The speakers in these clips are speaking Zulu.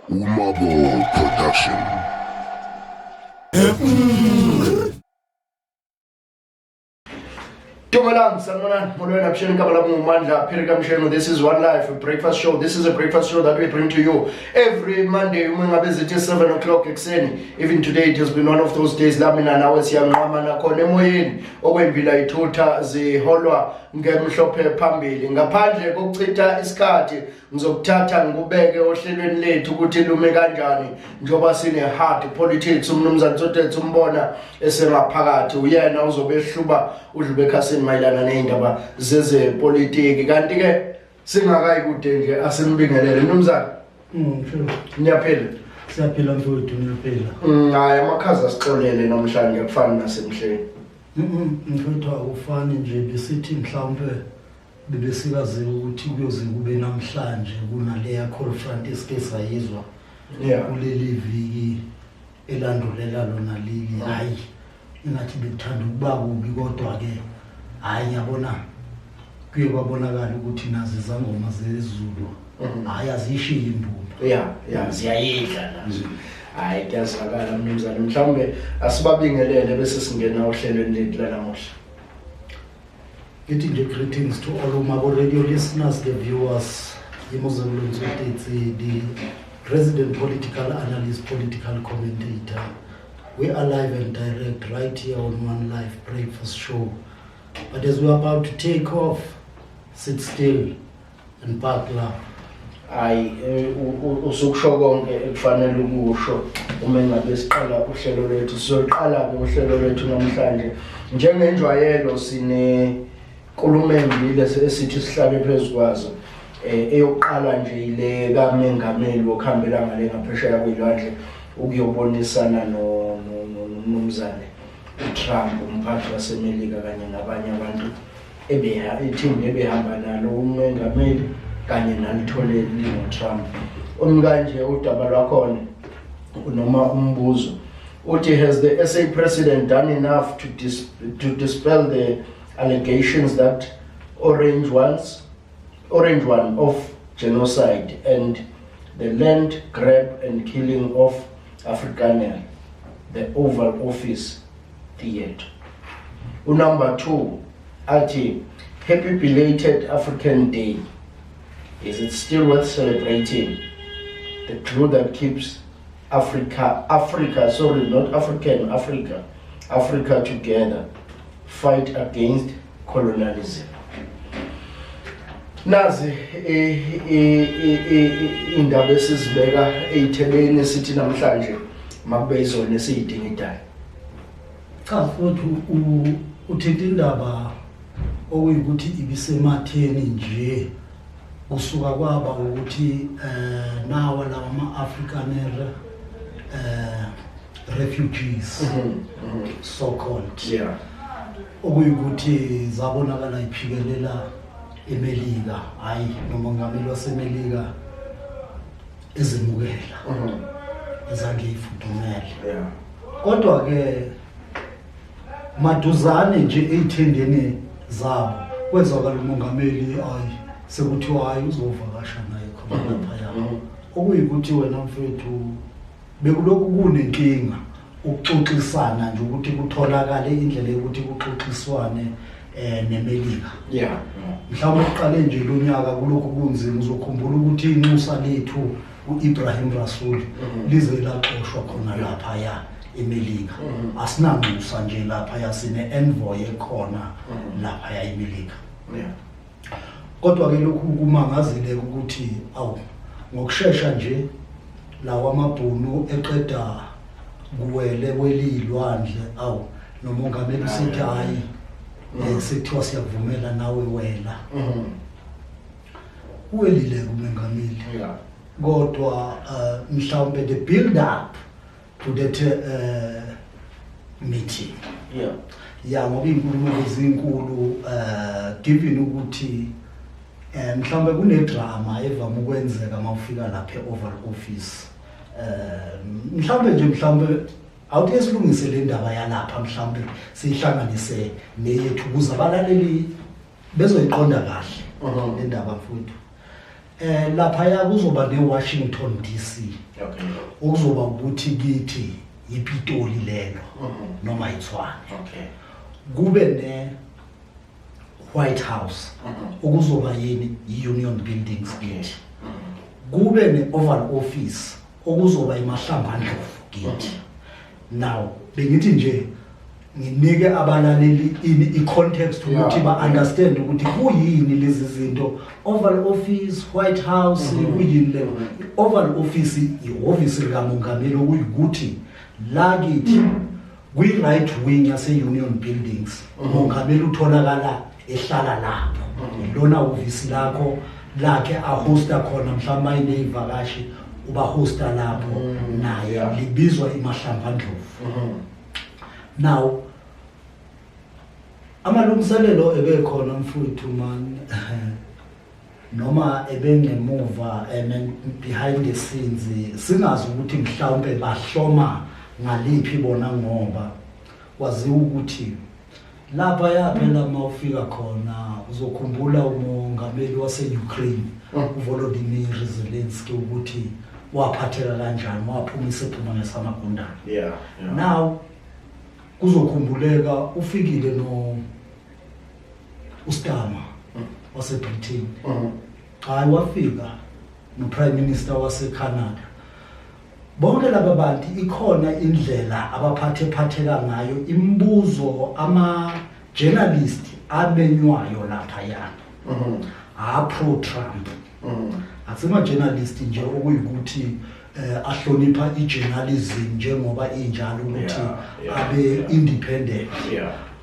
Umabo Production. Dumelang, sanibonani, molweni, avuxeni igama lami nguMandla Phiri kaMshengu. This is One Life, a breakfast show. This is a breakfast show that we bring to you every Monday uma ngabe zithi 7 o'clock ekuseni. Even today it has been one of those days la mina nawe siyanqama nakhona emoyeni okwembila ithutha ziholwa ngemhlophe phambili. Ngaphandle kokuchitha isikhathi, ngizokuthatha ngikubeke ohlelweni lethu ukuthi lume kanjani njengoba sine hard politics. Umnumzane Tsotetsi umbona esengaphakathi, uyena uzobe ehluba udlube ekhasini mayelana nezindaba zezepolitiki. Kanti ke singakayi kude nje, asimbingelele mnumzane. Sure. Niyaphila? Siyaphila mfowethu, niyaphila. Hayi, amakhaza asixolele namhlanje, akufani nasemhleni. Mfowethu, akufani nje. Besithi mhlawumbe bebesikaze ukuthi kuyoze kube namhlanje kunaleya cold front esike sayizwa kuleli viki elandulela lona leli. Hayi, ingathi bekuthanda ukuba kubi, kodwa ke hayi, yabona, kuye kwabonakala ukuthi nazo izangoma zezulu hayi, aziyishiyi imbumba. Ya, ziyayidla nazo. Hayi, kuyazwakala mnumzane. Mhlawumbe asibabingelele bese singena ohlelweni lethu lanamuhla. Ngithi nje greetings to all Umabo Radio listeners, the viewers. Yimuzulu Ntsotitsi, the resident political analyst, political commentator. We are live and direct right here on One Life Breakfast Show. But as we are about to take off, sit still and buckle up. Hayi, usukusho konke ekufanele ukusho uma ngabe siqala uhlelo lwethu. Sizoqala ke uhlelo lwethu namhlanje njengenjwayelo, sine nkulumo embili esithi sihlabe phezu kwazo. Eyokuqala nje ile kamengameli wokuhambela ngale ngaphesheya kwelwandle ukuyobonisana nomnumzane uTrump, umphathi waseMelika, kanye nabanye abantu ebeha ithimba ebehamba nalo umengameli kanye nalithole lino-Trump. Umkanje udaba lwakhona noma umbuzo uthi, has the SA president done enough to dispel the allegations that orange one of genocide and the land grab and killing of Afrikaner, the Oval Office Theatre? Unumber 2 athi, happy belated African Day. Is it still worth celebrating? The glue that keeps Africa, Africa, sorry, not African, Africa, Africa together, fight against colonialism. Nazi indaba esizibeka ey'thebeni, sithi namhlanje makube izona esiyidingidayo. Cha mfowethu, uthinta indaba okuyikuthi ibisematheni nje kusuka kwaba ukuthi nawa lawa ama-Afrikaner refugees, so called, okuyikuthi zabonakala iphikelela eMelika, hayi, nomongameli waseMelika ezemukela ezange ifudumele. Kodwa ke maduzane nje ey'thendeni zabo kwezwakala umongameli, hayi, sekuthiwa hayi, uzovakasha naye khona laphaya. Okuyikuthi wena mfethu, bekulokhu kunenkinga ukuxoxisana nje ukuthi kutholakale indlela yokuthi kuxoxiswane neMelika. Mhlawumbe uqale nje lo nyaka kulokhu kunzima. Uzokhumbula ukuthi inxusa lethu u-Ibrahim Rasool lize laxoshwa khona laphaya eMelika. Asinanxusa nje laphaya, sine-envoy ekhona laphaya eMelika. Kodwa ke lokhu kumangazile ukuthi awu, ngokushesha nje lawa amabhunu eqeda kuwele kwelilwandle, awu, nomongameli usithi hayi, sekuthiwa siyakuvumela nawe wela. Uwelile kumengameli. Kodwa mhlawumbe the build up to that meeting, ya, ngoba iy'nkulumo bezinkulu, given ukuthi mhlawumbe kune-drama evame ukwenzeka uma ufika lapha e-Oval Office. Mhlawumbe nje, mhlawumbe awuthi esilungise le ndaba yalapha, mhlawumbe siyihlanganise neyethu ukuze abalaleli bezoyiqonda kahle le ndaba, mfowethu. Lapha ya kuzoba neWashington DC. Okuzoba ukuthi kithi iPitoli lelo noma iTshwane. Kube ne White House okuzoba yini, i-Union Buildings kithi. Kube ne-Oval Office okuzoba iMahlambandlovu kithi. Now bengithi nje nginike abalaleli ini, i-context ukuthi ba-understand ukuthi kuyini lezi zinto, Oval Office, White House, kuyini leyo. I-Oval Office ihhovisi likamongameli, okuyikuthi la kithi kwi-right wing yase-Union Buildings umongameli utholakala ehlala lapho. Lona hhovisi lakho lakhe ahosta khona, mhlawumbe ayiney'vakashi ubahosta lapho naye. Libizwa iMahlambandlovu. Now amalungiselelo ebekhona, mfowethu, man, noma ebengemuva behind the scenes, singazi ukuthi mhlawumbe bahloma ngaliphi bona, ngoba waziwa ukuthi lapha yaphela mawufika khona uzokhumbula umongameli wase-Ukraine uVolodymyr Zelensky ukuthi waphatheka kanjani, waphuma isephuma ngesamagundane. Now kuzokhumbuleka ufikile no uStarmer waseBritain. Hayi, wafika no-Prime Minister waseCanada. Bonke laba bantu ikhona indlela abaphathe phatheka ngayo, imibuzo ama journalist amenywayo lapha yana a pro Trump. Akusema journalist nje okuyikuthi ahlonipha i-journalism njengoba injalo ukuthi abe independent.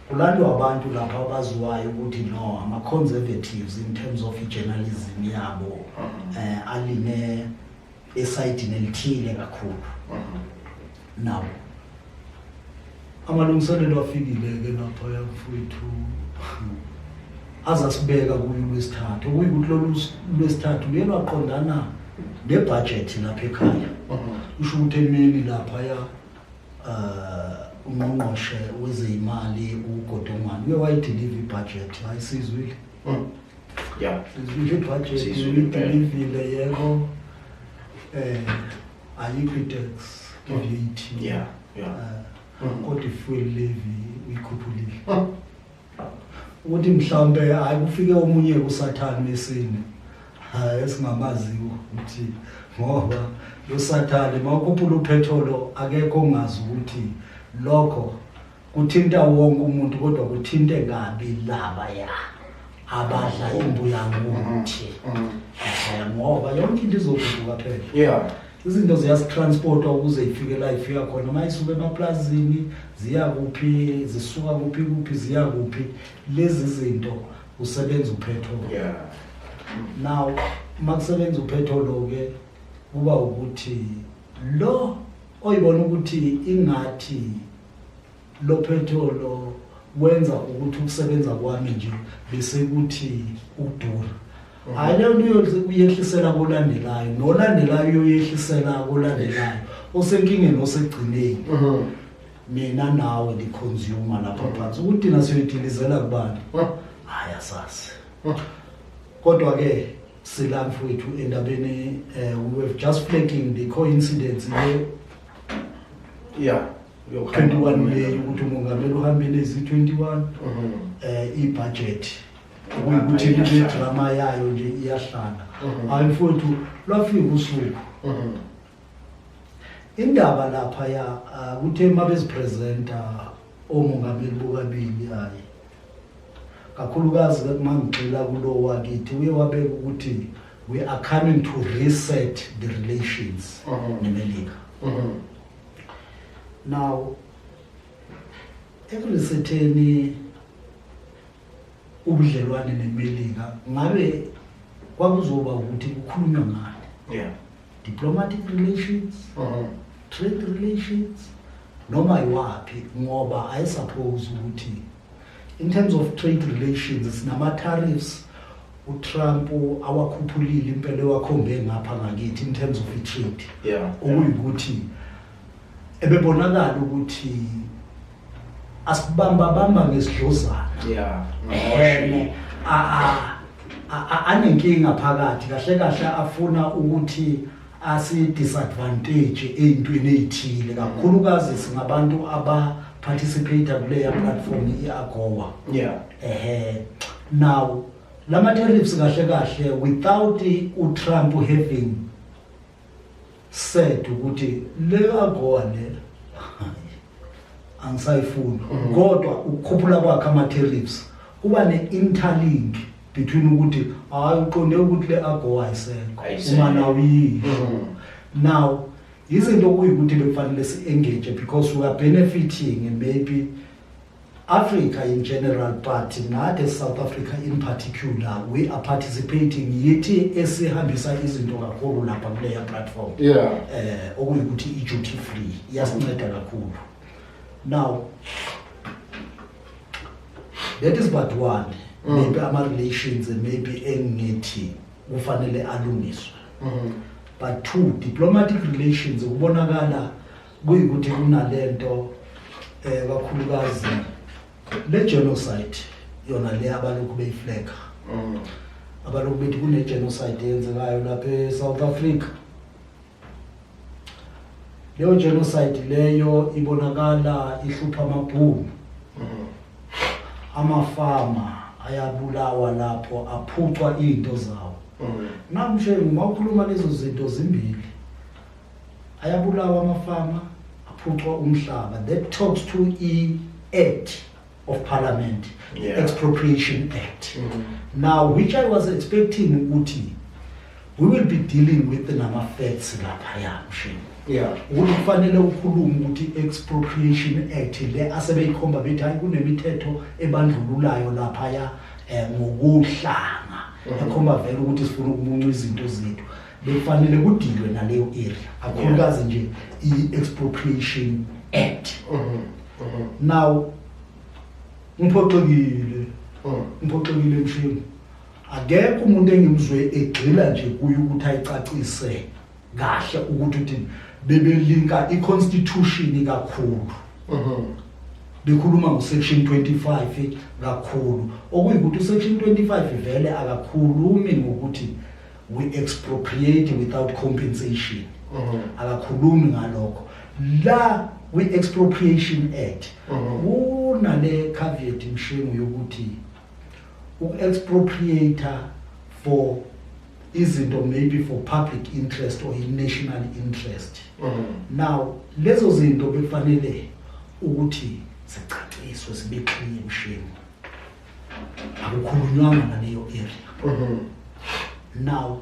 Kulandwa abantu lapha abaziwayo ukuthi no, ama-conservatives in terms of i-journalism yabo, aline esayidini elithile kakhulu. Now amalungiselelo afikile-ke lapha, mfowethu, azasibeka kuyo uLwesithathu, okuyikuthi lolu Lwesithathu luye lwaqondana nebhajethi lapha ekhaya. Kusho ukuthi emini laphaya ungqongqoshe wezeyimali uGodongwana uye wayideliver ibhajethi. Hayi, sizwile. Sizwile ibhajethi. Sizwile impela. Uyideliverile, yebo. Ayikho i-tax, i-VAT. Kodwa i-fuel levy uyikhuphulile. Ukuthi mhlawumbe hayi, kufike omunye kusathane wesine, hayi, esingamaziyo ukuthi, ngoba lo sathane mawukhuphula uphetholo akekho ongazi ukuthi lokho kuthinta wonke umuntu, kodwa kuthinte kabi laba ya abadla imbuya ngokuthi ngoba yonke into izokhuphuka phela. Izinto ziyasitransportwa ukuze ifike la ifika khona, uma isuka emaplazini ziya kuphi, zisuka kuphi kuphi ziya kuphi, lezi zinto kusebenza upetrol. Now uma kusebenza upetrol ke kuba ukuthi lo oyibona ukuthi ingathi lo petrol wenza ukuthi ukusebenza kwami nje bese kuthi ukudura, hayi, leyo nto uyehlisela kolandelayo, nolandelayo uyoyehlisela kolandelayo, osenkingeni osegcineni mina nawe the consumer lapha phansi, ukuthi thina siyoyidilizela kubani, hayi, asazi. Kodwa ke sila, mfowethu, endabeni we were just flagging the coincidence ye 21 May, ukuthi umongameli uhambile ezi-21 i-budget okuyikuthi le drama yayo nje iyahlala. Hayi, mfowethu, lwafika usuku indaba lapha ya kuthe uma bezipresenta omongameli bokabili, hayi, kakhulukazi uma ngigxila kulo wakithi, uye wabeka ukuthi we are coming to reset the relations neMelika. Now ekuresetheni ubudlelwane neMelika, ngabe kwakuzoba ukuthi kukhulunywa ngani? Diplomatic relations, trade relations, noma iwaphi? Ngoba I suppose ukuthi in terms of trade relations sinama tariffs uTrump awakhuphulile impela, ewakhombe ngapha ngakithi in terms of i-trade, okuyikuthi ebebonakala ukuthi asibamba bamba ngesidlozana. Ene a a Anenkinga phakathi kahle kahle, afuna ukuthi asi disadvantage eyintweni ezithile, kakhulukazi singabantu aba participate kuleya platform iAGOA. Ehe, now lama tariffs kahle kahle, without uTrump having said ukuthi le AGOA le angisayifuni, kodwa ukukhuphula kwakhe ama tariffs kuba ne interlink between ukuthi hayi, uqonde ukuthi le AGOA ayisekho. Ayisekho. Uma nawe uyisho now, izinto kuyikuthi bekufanele si-engage because we are benefiting, maybe Africa in general, but nathi South Africa in particular, we are participating, yithi esihambisa izinto kakhulu lapha kuleya platform. Okuyikuthi i-duty free iyasinceda kakhulu. Now that is but one, maybe ama-relations maybe engithi kufanele alungiswe. But two, diplomatic relations, kubonakala kuyikuthi kunalento kakhulukazi le genocide yona le abalokhu beyiflaga, abalokhu bethi kune genocide eyenzekayo lapha eSouth Africa. Leyo genocide leyo ibonakala ihlupha amabhunu, amafama ayabulawa lapho, aphucwa izinto zawo. Namshe uma ukhuluma lezo zinto zimbili, ayabulawa amafama, aphucwa umhlaba, that talks to i-act of parliament, Expropriation Act. Now, which I was expecting ukuthi we will be dealing with nama-facts laphaya, mshini, ukuthi kufanele ukhulume ukuthi Expropriation Act le asebeyikhomba bethi hayi, kunemithetho ebandlululayo laphaya ngokuhlanga, ekhomba vele ukuthi sifuna ukumunca izinto zethu, bekufanele kudilwe naleyo area, kakhulukazi nje i-Expropriation Act. Now ngiphoxekile, ngiphoxekile mshini, akekho umuntu engimzwe egxila nje kuye ukuthi ayicacise kahle ukuthi uthini. Bebelinka i-constitution kakhulu, bekhuluma ngo-section 25 kakhulu, okuyikuthi u-section 25 vele akakhulumi ngokuthi we expropriate without compensation. Akakhulumi ngalokho la kwi-Expropriation Act. Kunale caveat, mshengu, yokuthi uku-expropriate for izinto maybe for public interest or i-national interest. Now lezo zinto bekufanele ukuthi zicaciswe, zibe clear, mshengu. Akukhulunywanga ngaleyo area. Now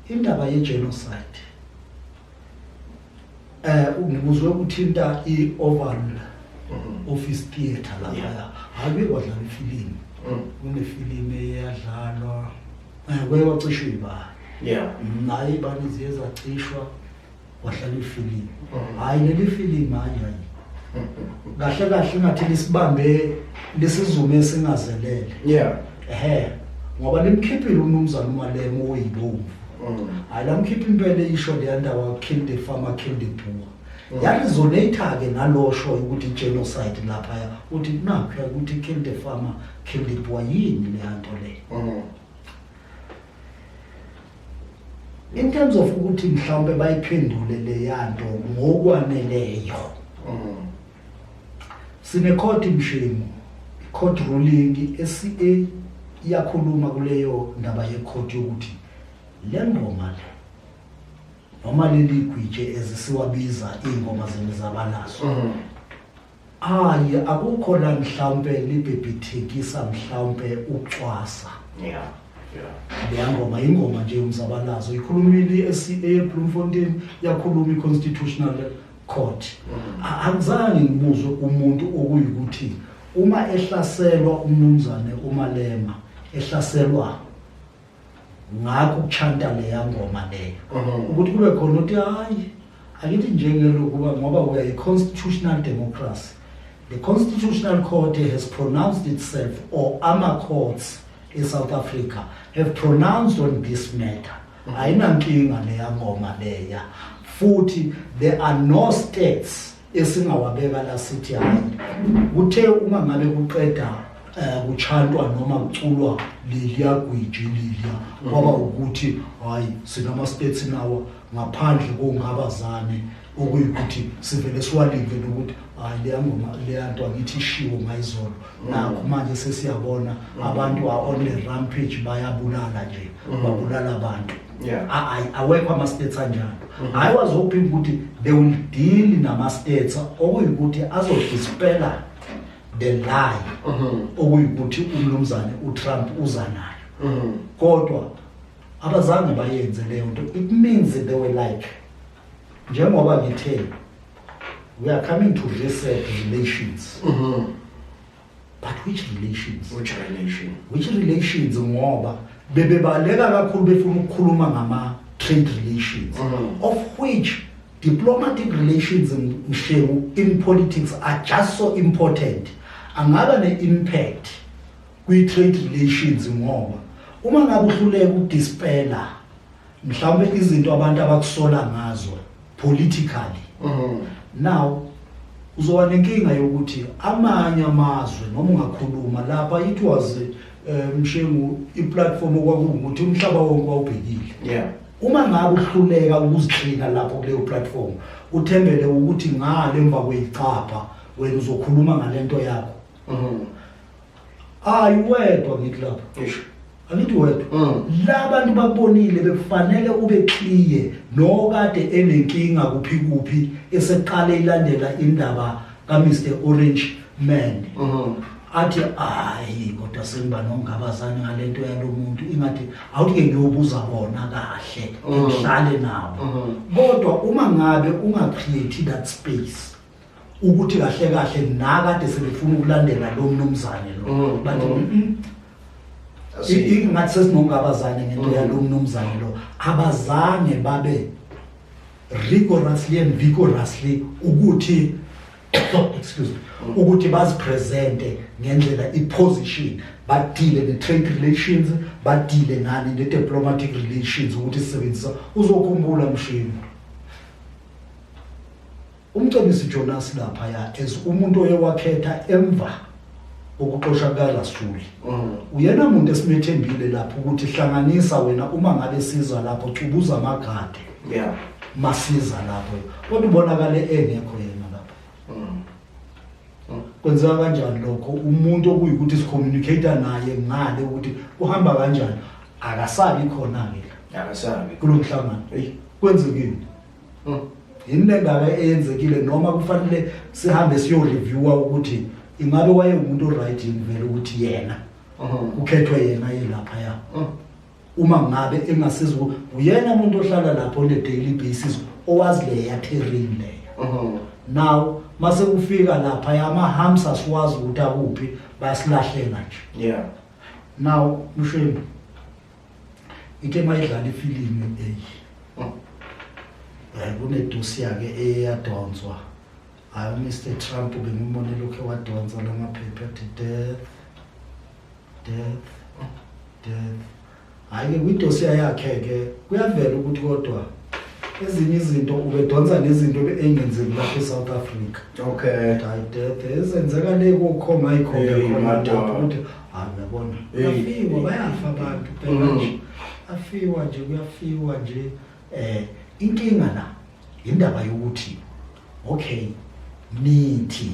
indaba ye-genocide, ngikuzwe uthinta i-Oval Office Theatre lapha. Hayi, kuye kwadlala ifilimu. Kunefilimu eyadlalwa, kuye kwacishwa ibani. Naye ibani ziye zacishwa, kwadlala ifilimu. Hayi, leli filimu, hayi hayi, kahle kahle ngathi lisibambe lisizume singazelele. Ehe, ngoba limkhiphile umnumzana uMalema oyibomvu. Hayi, lamkhipha impela, isho leya ndawo, "Kill the farmer, kill the poor." Yaresonate-ke nalosho ukuthi genocide laphaya, uthi nakho ukuthi "Kill the farmer, kill the poor", yini leya nto leyo? In terms of ukuthi mhlawumbe bayiphendule leya nto ngokwaneleyo, sine court, mshengu, court ruling eCA iyakhuluma kuleyo ndaba ye court yokuthi le ngoma le noma leli gwitshe ezisiwabiza iy'ngoma zemizabalazo, hayi, akukho la mhlawumbe libhebhithekisa mhlawumbe ucwasa. Leya ngoma ingoma nje yomzabalazo, ikhulumile i-SCA eBloemfontein, yakhuluma i-Constitutional Court. Angizange ngibuzwe umuntu okuyikuthi uma ehlaselwa umnumzane uMalema, ehlaselwa ngakho ukuchanta leya ngoma leyo, ukuthi kube khona uthi hayi, akithi njengelokuba ngoba we are a constitutional democracy, the Constitutional Court has pronounced itself, or ama courts in South Africa have pronounced on this matter, ayinankinga leya ngoma leya, futhi there are no states esingawabeka la sithi hayi, kuthe uma ngabe kuqeda. Kuchantwa noma kuculwa leliya gwiji leliya, kwaba ukuthi hayi, sinama states nawo ngaphandle kongabazane, okuyikuthi sivele siwalindele ukuthi hayi, leya ngoma, leya nto angithi ishiwo ngayizolo, nakho manje sesiyabona abantu are on the rampage, bayabulala nje, babulala abantu. Awekho ama-states anjalo. I was hoping ukuthi they will deal nama-states okuyikuthi azodispela the lie okuyikuthi umnumzane uTrump uza nayo, kodwa abazange bayenze leyo nto. It means they were like, njengoba ngithe, we are coming to reset relations, but which relations? Which relation? Which relations? Ngoba bebebaleka kakhulu befuna ukukhuluma ngama trade relations, of which diplomatic relations, Mshengu, in politics are just so important, angaba ne-impact kwi-trade relations, ngoba uma ngabe uhluleka ukudispela mhlawumbe izinto abantu abakusola ngazo politically, now uzoba nenkinga yokuthi amanye amazwe, noma ungakhuluma lapha, it was Mshengu, iplatform okwakuwukuthi umhlaba wonke wawubhekile. Uma ngabe uhluleka ukuziklina lapho kuleyo platform, uthembele ukuthi ngale emva kweyicapha wena uzokhuluma ngalento yakho, hayi wedwa, ngithi lapho, angithi wedwa, la bantu bakubonile, bekufanele ube clear nokade enenkinga kuphi kuphi eseqale ilandela indaba ka Mr Orange Man, athi hayi, kodwa sengiba nongabazane ngalento yalomuntu, ingathi awuthi ke ngiyobuza bona kahle, ngihlale nabo. Kodwa uma ngabe unga-create that space ukuthi kahle kahle nakade sebefuna ukulandela lo mnumzane lo, bathi, ingathi sesinongabazane ngento yalo mnumzane lo." Abazange babe rigorously and vigorously ukuthi, excuse me, ukuthi bazipresente ngendlela iposition, badile ne-trade relations, badile nani, ne-diplomatic relations, ukuthi sisebenzisa. Uzokhumbula Mshini, uMcebisi Jonas laphaya as umuntu oye wakhetha emva kokuxosha kukaRasuli, uyena muntu esimethembile lapho ukuthi hlanganisa wena, uma ngabe siza lapho cubuza amagade, masiza lapho, kodwa ubonakale engekho yena lapho. Kwenzeka kanjani lokho? Umuntu okuyikuthi sicommunicate naye ngale ukuthi kuhamba kanjani, akasabi khona ke la Akasabi. Kulo mhlangano. Kwenzekile? Yini lengaka eyenzekile? Noma kufanele sihambe siyo-reviewa ukuthi ingabe waye umuntu oright yini vele ukuthi yena kukhethwe yena yelaphaya, uma ngabe engasiza uyena umuntu ohlala lapho on a daily basis, owazi leya terrain leya. Now mase kufika lapha ama-humps, asiwazi ukuthi akuphi, bayasilahlela nje. Now Mshweni, ithe mayidlala ifilimu eyi, kunedossier ke eyadonswa, hayi, uMr Trump bengimbone lokho wadonsa lamaphepha athi death, death, death. Hayi ke, kwidossier yakhe ke kuyavela ukuthi kodwa ezinye izinto ubedonsa nezinto engenzeki lapha eSouth Africa. Hayi, death ezenzeka le kokhoma ayikhombe Hey, khona madoda. lapho ukuthi hayi, uyabona, Hey. kuyafiwa, bayafa abantu, bheka nje, afiwa nje, kuyafiwa nje. Inkinga la indaba yokuthi okay, nithi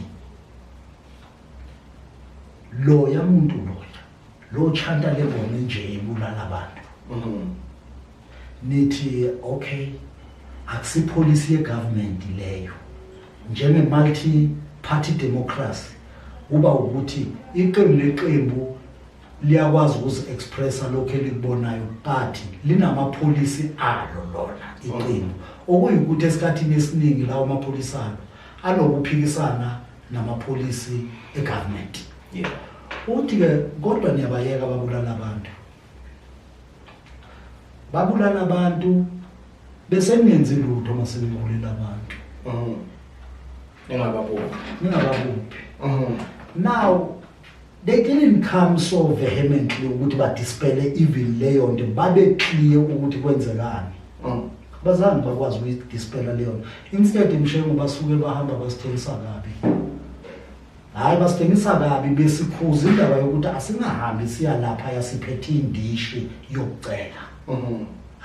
loya muntu loya lo chanta lengoma nje ebulala abantu, nithi okay, akusipolicy yegovernment leyo, njenge multi party democracy kuba ukuthi iqembu leqembu liyakwazi ukuzi-expressa lokho elikubonayo, but linamapolicy alo lona iqembu, okuyikuthi esikhathini esiningi lawo mapolicy alo anokuphikisana namapolicy egovernment. Uthi-ke kodwa niyabayeka babulala abantu, babulala abantu, bese ningenzi lutho uma sebebulela abantu. Ningababophi. Ningababophi. Now they didn't come so vehemently ukuthi badispele even leyo nto, babe clear ukuthi kwenzekani. Bazange bakwazi ukuyidispela leyo nto. Instead, Mshengu, basuke bahamba basithengisa kabi. Hhayi, basithengisa kabi. Besikhuza indaba yokuthi asingahambi siya lapha yasiphethe indishi yokucela.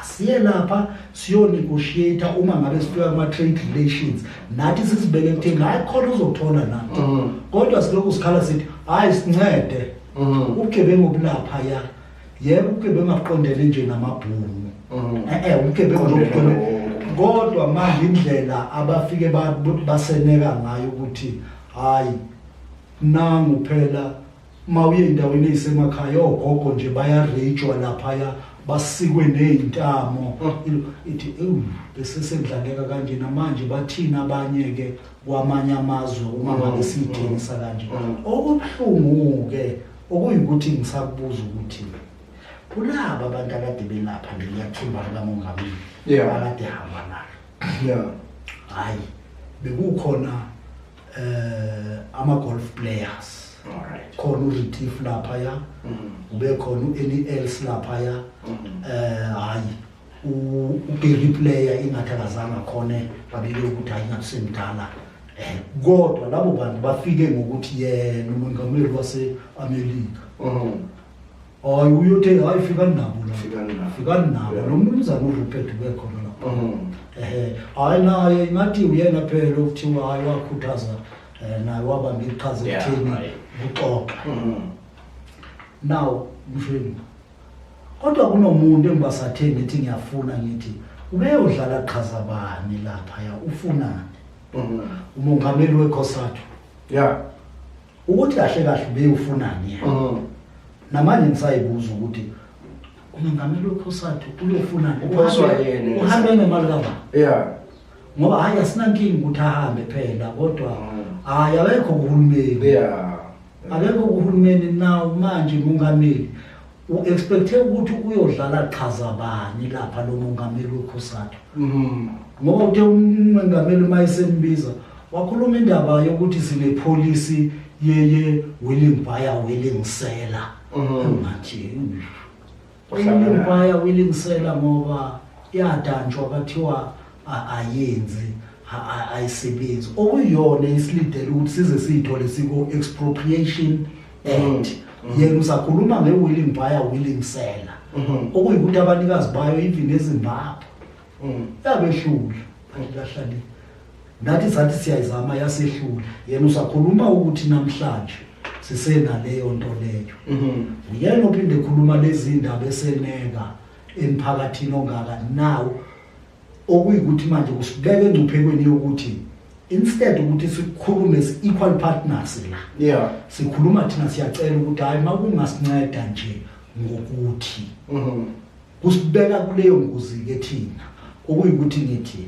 Asiye lapha siyonegotiate uma ngabe sifika kuma-trade relations, nathi sizibeke ekutheni hhayi, khona uzothola nathi. Kodwa silokhu sikhala sithi hhayi, sincede. Ubugebengu obulapha ya, yebo, ubugebengu abuqondene nje namabhunu. E-e, ubugebengu nje Uqondene obuqondene nawo. Kodwa manje indlela abafike baseneka ngayo ukuthi hayi, nangu phela uma uye endaweni ey'semakhaya, ogogo nje bayarejwa laphaya, basikwe ney'ntamo. Ithi ewu, bese sekudlaleka kanje namanje. Bathini abanye-ke kwamanye amazwe uma ngabe siyithengisa kanje? Okubuhlungu-ke okuyikuthi ngisakubuza ukuthi kulaba abantu akade belapha leliya thimba likamongameli akade hamba nalo, hhayi, bekukhona ama golf players. Khona uRetief lapha ya, ube khona uAnnie Els lapha ya. Hayi, uGary Player ingathi akazange akhone, babike ukuthi hayi, ngathi semdala. Kodwa labo bantu bafike ngokuthi yena umongameli wase-Amerika, hayi, uyothe hayi, fikani nabo la. Fikani nabo. Fikani nabo. Lo mnumzane uRupert ubekhona lapha. Ehe, hayi, naye ngathi uyena phela okuthiwa hayi, wakhuthaza, naye wabamba iqhaza ekutheni kuxoxa. Now mshweni, kodwa kunomuntu engibasathe ngithi ngiyafuna, ngithi ubeyodlala qhaza bani lapha ya, ufunani umongameli weCOSATU? Ukuthi kahle kahle ubeyofunani yena? Namanje ngisayibuza ukuthi umongameli weCOSATU uyofunani. Uphoswa yini? Uhambe ngemali kabani? Ngoba hayi, asinankinga ukuthi ahambe phela, kodwa hayi, akekho kuhulumeni. Akekho kuhulumeni. Now manje mongameli u-expecte ukuthi uyodlala qhaza bani lapha lo mongameli weCOSATU? Ngoba uthe umongameli uma esembiza wakhuluma indaba yokuthi sine-policy ye willing buyer, willing seller. Ngathi willing buyer, willing seller, ngoba iyadantshwa kwathiwa ayenzi, ayisebenzi, okuyiyona isilidele ukuthi size siyithole siko expropriation act. Yena usakhuluma nge-willing buyer, willing seller, okuyikuthi abanikazi bayo even eZimbabwe yabehlula, bahlali nathi sathi siyayizama, yasehlula. Yena usakhuluma ukuthi namhlanje sisenaleyo nto leyo. Uyena ophinde ekhuluma lezi ndaba eseneka emphakathini ongaka. Now okuyikuthi manje kusibeka engcuphekweni yokuthi instead ukuthi sikhulume equal partners la, sikhuluma thina siyacela ukuthi hayi, makungasinceda nje ngokuthi kusibeka kuleyo ngozi ke thina. Okuyikuthi ngithi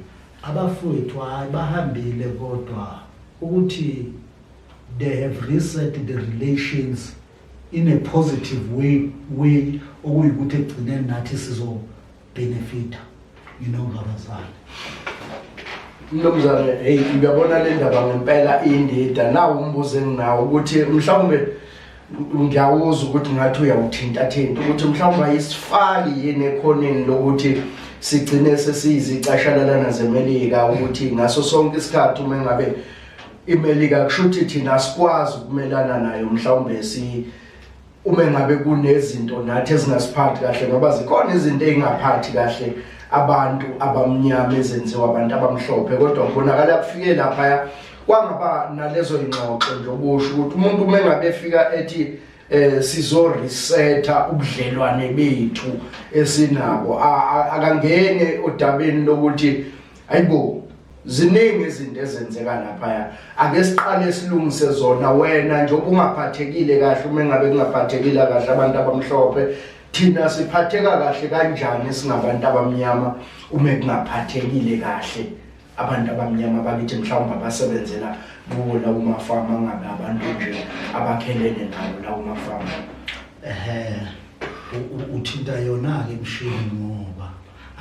abafowethu hayi, bahambile, kodwa ukuthi they have reset the relations in a positive way, okuyikuthi ekugcineni nathi sizo benefita nginongabazane. Mnumzane, hey, uyabona le ndaba ngempela indida. Nawu umbuzo enginawo ukuthi mhlawumbe ngiyawuza ukuthi ngathi uyawuthinta thinta ukuthi mhlawumbe ayisifaki yini ekhoneni lokuthi sigcine sesiyizicashalalana zeMelika, ukuthi ngaso sonke isikhathi uma ngabe iMelika kusho ukuthi thina asikwazi ukumelana nayo, mhlawumbe si uma ngabe kunezinto nathi ezingasiphathi kahle, ngoba zikhona izinto ezingaphathi kahle abantu abamnyama ezenziwa abantu abamhlophe, kodwa kubonakala kufike lapha kwangaba nalezo ingxoxo nje, okusho ukuthi umuntu uma engabe efika ethi sizo resetha ubudlelwane bethu esinabo, akangene odabeni lokuthi ayibo, ziningi izinto ezenzeka lapha, ake siqale silungise zona. Wena nje ungaphathekile kahle, uma engabe kungaphathekile kahle abantu abamhlophe, thina siphatheka kahle kanjani singabantu abamnyama uma kungaphathekile kahle abantu abamnyama bakithi, mhlawumbe abasebenzela kuwo lawo mafama, angabe abantu nje abakhelene nawo lawo mafama? Ehe, uthinta yona ke mshini, ngoba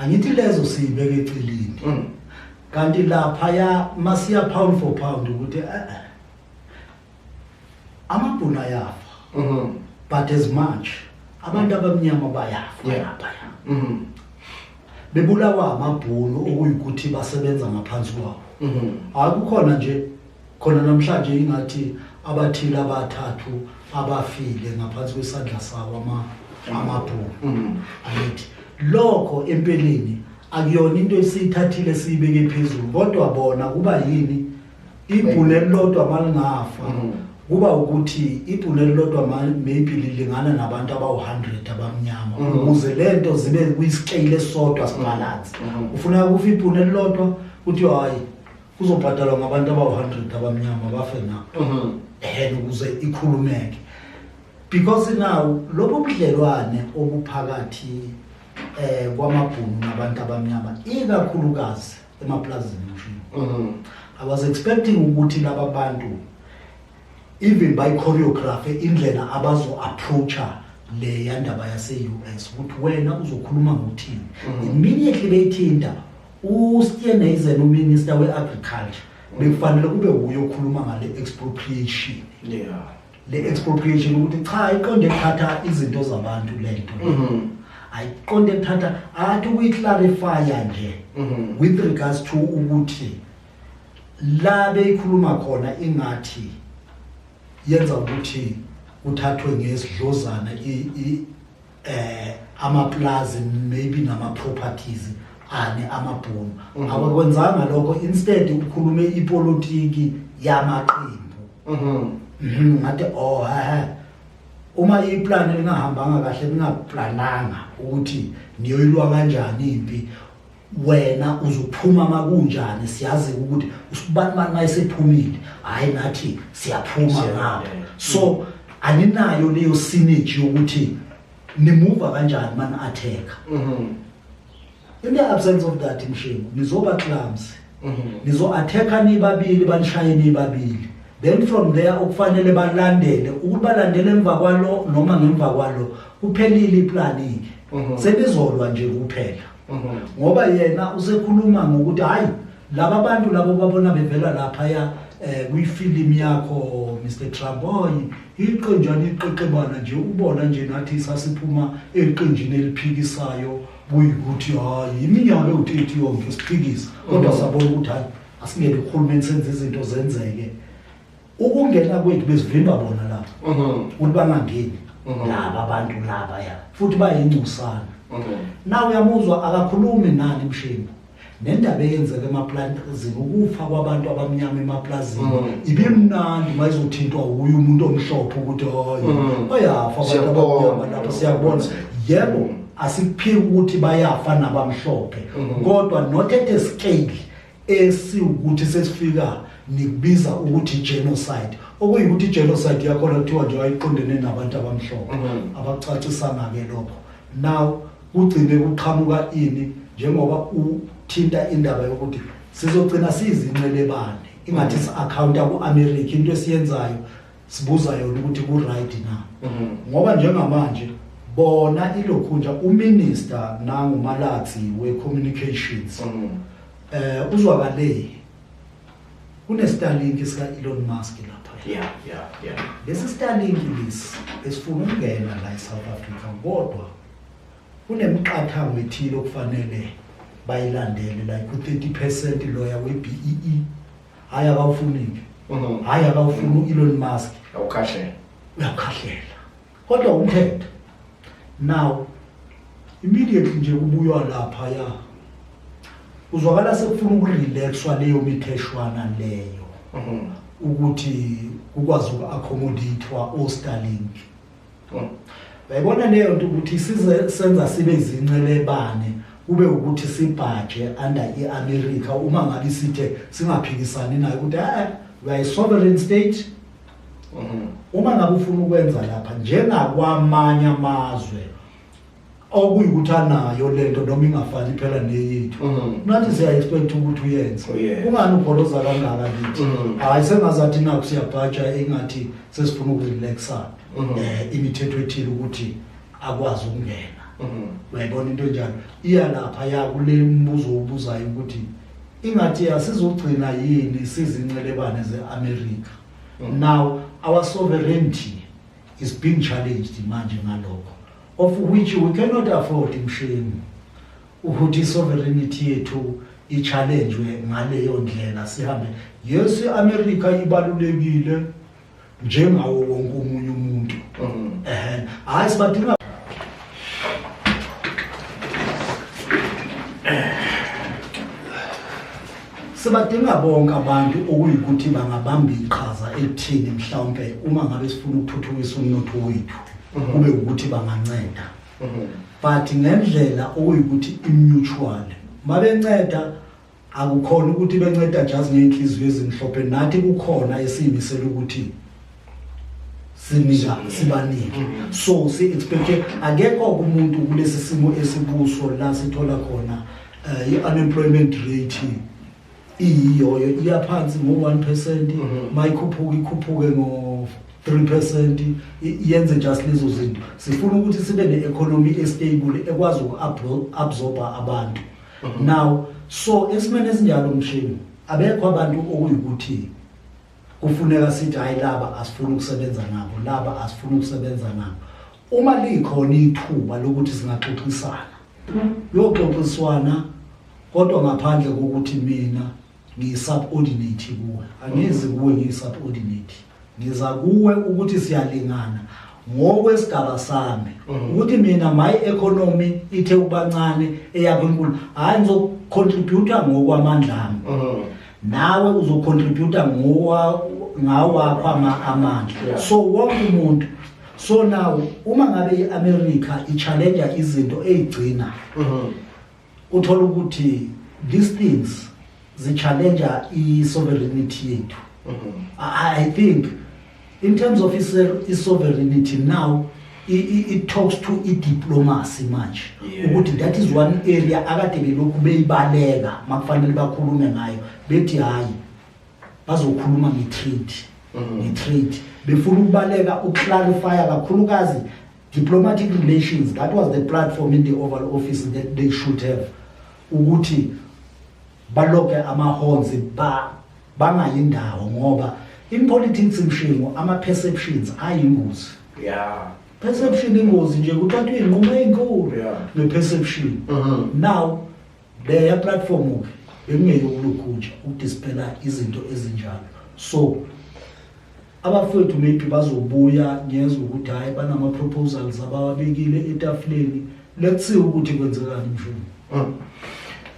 angithi lezo siyibeka eceleni. Kanti lapha ya masiya pound for pound ukuthi amabhunu ayafa, but as much abantu abamnyama bayafa lapha ya, bebulawa amabhunu okuyikuthi basebenza ngaphansi kwawo. Hayi, kukhona nje khona namhlanje ingathi abathile abathathu abafile ngaphansi kwesandla sawo amabhunu. Angithi lokho empeleni akuyona into esiyithathile siyibeke phezulu, kodwa bona kuba yini ibhunu elilodwa malingafa, kuba ukuthi ibhunu elilodwa maybe lilingana nabantu abawu-100 abamnyama. Ukuze lento zibe kwi-scale esodwa, si-balance, ufuna kufa ibhunu elilodwa, kuthiwa hayi, kuzobhadalwa ngabantu abawu-100 abamnyama bafe nabo ehena ukuze ikhulumeke, because now lobu budlelwane obuphakathi kwamabhunu nabantu abamnyama, ikakhulukazi emaplazini ngisho, I was expecting ukuthi laba bantu even by choreograph indlela abazo approacha le yandaba yase US, ukuthi wena uzokhuluma ngokuthini. Immediately beyithinta uSteenhuisen, u-minister we-agriculture, bekufanele kube wuye okhuluma ngale expropriation, le expropriation ukuthi cha, iqonde kuthatha izinto zabantu lento, ayiqonde kuthatha, athi ukuyi-clarifya nje with regards to ukuthi la beyikhuluma khona ingathi yenza ukuthi kuthathwe ngesidlozana amaplazi maybe nama properties ane amabhunu. Abakwenzanga lokho, instead ukhulume ipolitiki yamaqembu. Ngathi oh ha, uma i-plan lingahambanga kahle, ningaplananga ukuthi niyoyilwa kanjani impi, wena uzophuma makunjani, siyazi ukuthi usibani mani mayesephumile, hayi nathi siyaphuma Siyalandela. ngapha. So aninayo leyo synergy yokuthi nimuva kanjani mani attack. In the absence of that, mshengu, nizoba clumsy, nizo-attacka nibabili, banishaye nibabili, then from there okufanele balandele ukuthi balandele emva kwalo noma ngemva kwalo, kuphelile i-planning. Sebizolwa nje kuphela, ngoba yena usekhuluma ngokuthi hayi, laba bantu labo babona bevela lapha ya kwifilimu yakho Mr Trump, hayi iqenjana iqeqebana nje, ubona nje nathi sasiphuma eqenjini eliphikisayo, kuyikuthi hayi, iminyaka ewu-30 yonke siphikisa, kodwa sabona ukuthi hayi, asingeke uhulumeni senze izinto zenzeke. Ukungena kwethu besivimba bona lapha ukuthi bangangeni laba abantu laba ya, futhi bayingcosana. Na uyamuzwa akakhulumi nani mshini nendaba eyenzeka emaplazini, ukufa kwabantu abamnyama emaplazini, ibimnandi mayizothintwa uye umuntu omhlophe ukuthi hayi, bayafa abantu Siyakubona. abamnyama lapha, siyakubona. Yebo, asikuphiki ukuthi bayafa nabamhlophe, kodwa not at a scale esiwukuthi sesifika nikubiza ukuthi genocide, okuyikuthi genocide yakhona kuthiwa nje ayiqondene nabantu abamhlophe. Abacacisanga ke lokho. Now kugcine kuqhamuka ini, njengoba uthinta indaba yokuthi sizogcina siyizincelebane, ingathi si-accounta ku-America into esiyenzayo, sibuza yona ukuthi ku-right na, ngoba njengamanje bona ilokhunja u-minister nanguMalatsi we-communications uzwakale kune Starlink sika Elon Musk lapha. Lesi Starlink lesi esifuna ukungena la eSouth Africa, kodwa kunemiqathango ethile okufanele bayilandele, like u-30% loya we-BEE, hayi akawufuni-ke, hayi akawufuni u-Elon Musk. Awukhahlela. Uyakhahlela, kodwa umthetho now immediately nje kubuywa lapha ya, uzwakala sekufuna uku-relaxwa leyo mitheshwana leyo ukuthi kukwazi uku-accommodate-wa o-Starlink. Uyayibona leyo nto ukuthi size senza sibe izincelebane, kube ukuthi sibhaje under i-America, uma ngabe sithe singaphikisani nayo ukuthi we are a sovereign state. Uma ngabe ufuna ukwenza lapha njengakwamanye amazwe okuyikuthi anayo lento, noma ingafani phela neyethu, nathi siya expect ukuthi uyenze. Uyenze. Ungani ukholoza kangaka kithi? Hayi, sengazathi nakho siyabhaja, engathi sesifuna uku-relaxa imithetho ethile ukuthi akwazi ukungena. Uyayibona into enjalo iya lapha ya kule mbuzo ubuzayo ukuthi ingathi asizogcina yini sizincelebane ze-America. Now our sovereignty is being challenged manje ngalokho, of which we cannot afford, mshini, ukuthi sovereignty yethu i-challengewe ngaleyo ndlela. Sihambe, yes, iAmerica ibalulekile. Njengawo wonke omunye umuntu. Ehhe, hayi, sibadinga. Sibadinga bonke abantu okuyikuthi bangabamba iqhaza ekuthini mhlawumbe uma ngabe sifuna ukuthuthukisa umnotho wethu, kube ukuthi banganceda, but ngendlela okuyikuthi i-mutual. Mabenceda, akukhona ukuthi benceda just ngey'nhliziyo ezimhlophe. Nathi kukhona esiyimisela ukuthi sinika, sibanike. So si-expect akekho umuntu kulesi simo esikuso la sithola khona i-unemployment rate iyiyoyo iyaphansi ngo-1%, mayikhuphuka ikhuphuke ngo-3%, yenze just lezo zinto. Sifuna ukuthi sibe ne-economy e-stable ekwazi uku-absorba abantu now. So esimeni esinjalo, mshini, abekho abantu okuyikuthi kufuneka sithi, "Hayi, laba asifuni ukusebenza nabo, laba asifuni ukusebenza nabo." Uma likhona ithuba lokuthi singaxoxisana, kuyoxoxiswana, kodwa ngaphandle kokuthi mina ngiyi-subordinate kuwe. Angizi kuwe ngiyi-subordinate, ngiza kuwe ukuthi siyalingana ngokwesigaba sami, ukuthi mina my economy ithe ubancane, eyakho inkulu. Hayi, ngizocontributa ngokwamandla ami, nawe uzocontributa ngowa ngawakho amandla. So wonke umuntu. So now uma ngabe iAmerica i-challenge izinto ezigcina, uthola ukuthi these things zi-challenge i-sovereignty yethu. I think in terms of i-sovereignty now, it talks to i-diplomacy manje, ukuthi that is one area akade belokhu beyibaleka makufanele bakhulume ngayo, bethi hayi, bazokhuluma nge-trade, nge-trade befuna ukubaleka ukuclarifya kakhulukazi diplomatic relations. That was the platform in the Oval Office that they should have ukuthi baloke ama-horns, ba bangayindawo, ngoba in politics, mshingo, ama-perceptions ayingozi. Perception ingozi nje, kuthathwa iy'nqumo ey'nkulu nge-perception. Now leya platform-ke bekungeyokulokhuja ukudispela izinto ezinjalo. So abafowethu maybe bazobuya, ngiyezwa ukuthi hhayi, banama-proposals abawabekile etafuleni. Let's see ukuthi kwenzekani, mshumi.